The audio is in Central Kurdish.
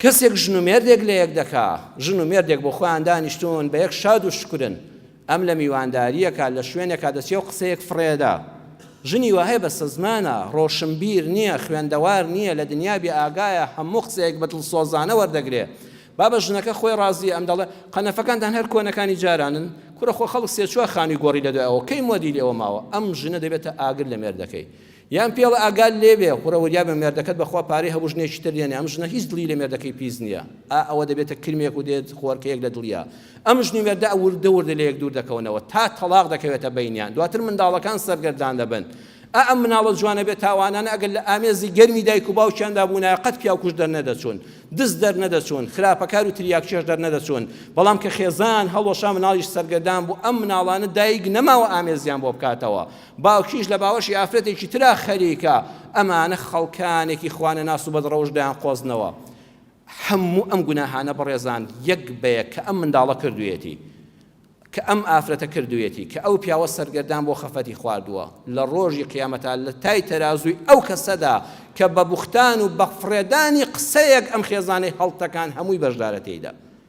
کەسێک ژن و مێردێک لە یەک دەکا، ژن و مێردێک بۆ خۆیان دانیشتوون بە یەک شاد و شوکرن، ئەم لە میواندارییەکا لە شوێنێکا دەچێ و قسەیەک فڕێدا. ژنی وا هەیە بەسەزمانە، ڕۆشنبیر نییە، خوێندەوار نییە، لە دنیا بێ ئاگایە، هەموو قسەیەک بە دڵسۆزانە وەردەگرێ. بابە ژنەکە خۆی ڕازییە، ئەم دەڵێ، قەنەفەکانتان هەر کۆنەکانی جارانن؟ کوڕە خۆ خەڵک سێ چوار خانووی گۆڕی لە دوای ئەوە، کەی مۆدیلی ئەوە ماوە؟ ئەم ژنە دەبێتە ئاگر لە مێردەکەی. یان پێڵە ئاگات لێ بێ کوڕە وریا بە مێردەکەت بەخوا پارەی هەبوو ژنێکی تر دێنێ ئەم ژنە هیچ دڵی لە مێردەکەی پیس نییە ئا ئەوە دەبێتە کرمێک و دێت خۆرکەیەک لە دڵیا ئەم ژن و مێردە وردە وردە لە یەک دوور دەکەونەوە تا تەڵاق دەکەوێتە بەینیان دواتر منداڵەکان سەرگەردان دەبن ئا ئەم مناڵە جوانە بێ تاوانانە ئەگەر لە ئامێزی گەرمی دایک و باوکیاندا بوونایە قەت پیاوکوژ دەرنەدەچوون دز دەرنەدەچوون خراپەکار و تریاککێش دەرنەدەچوون بەڵام کە خێزان هەڵوەشا مناڵیش سەرگەردان بوو ئەم مناڵانە دایک نەماوە ئامێزیان بۆ بکاتەوە باوکیش لە باوەشی ئافرەتێکی ترا خەریکە، ئەمانە خەڵکانێکی خوانەناس و بەدڕەوشت دەیانقۆزنەوە. هەموو ئەم گوناهانە بەڕێزان یەک بە یەک کە ئەم منداڵە کردوویەتی، کە ئەم ئافرەتە کردوویەتی، کە ئەو پیاوە سەرگەردان بۆ خەفەتی خواردووە، لە ڕۆژی قیامەتا لە تای تەرازووی ئەو کەسەدا کە بە بوختان و بە فڕێدانی قسەیەک ئەم خێزانەی هەڵتەکان هەمووی بەشدارە تێیدا.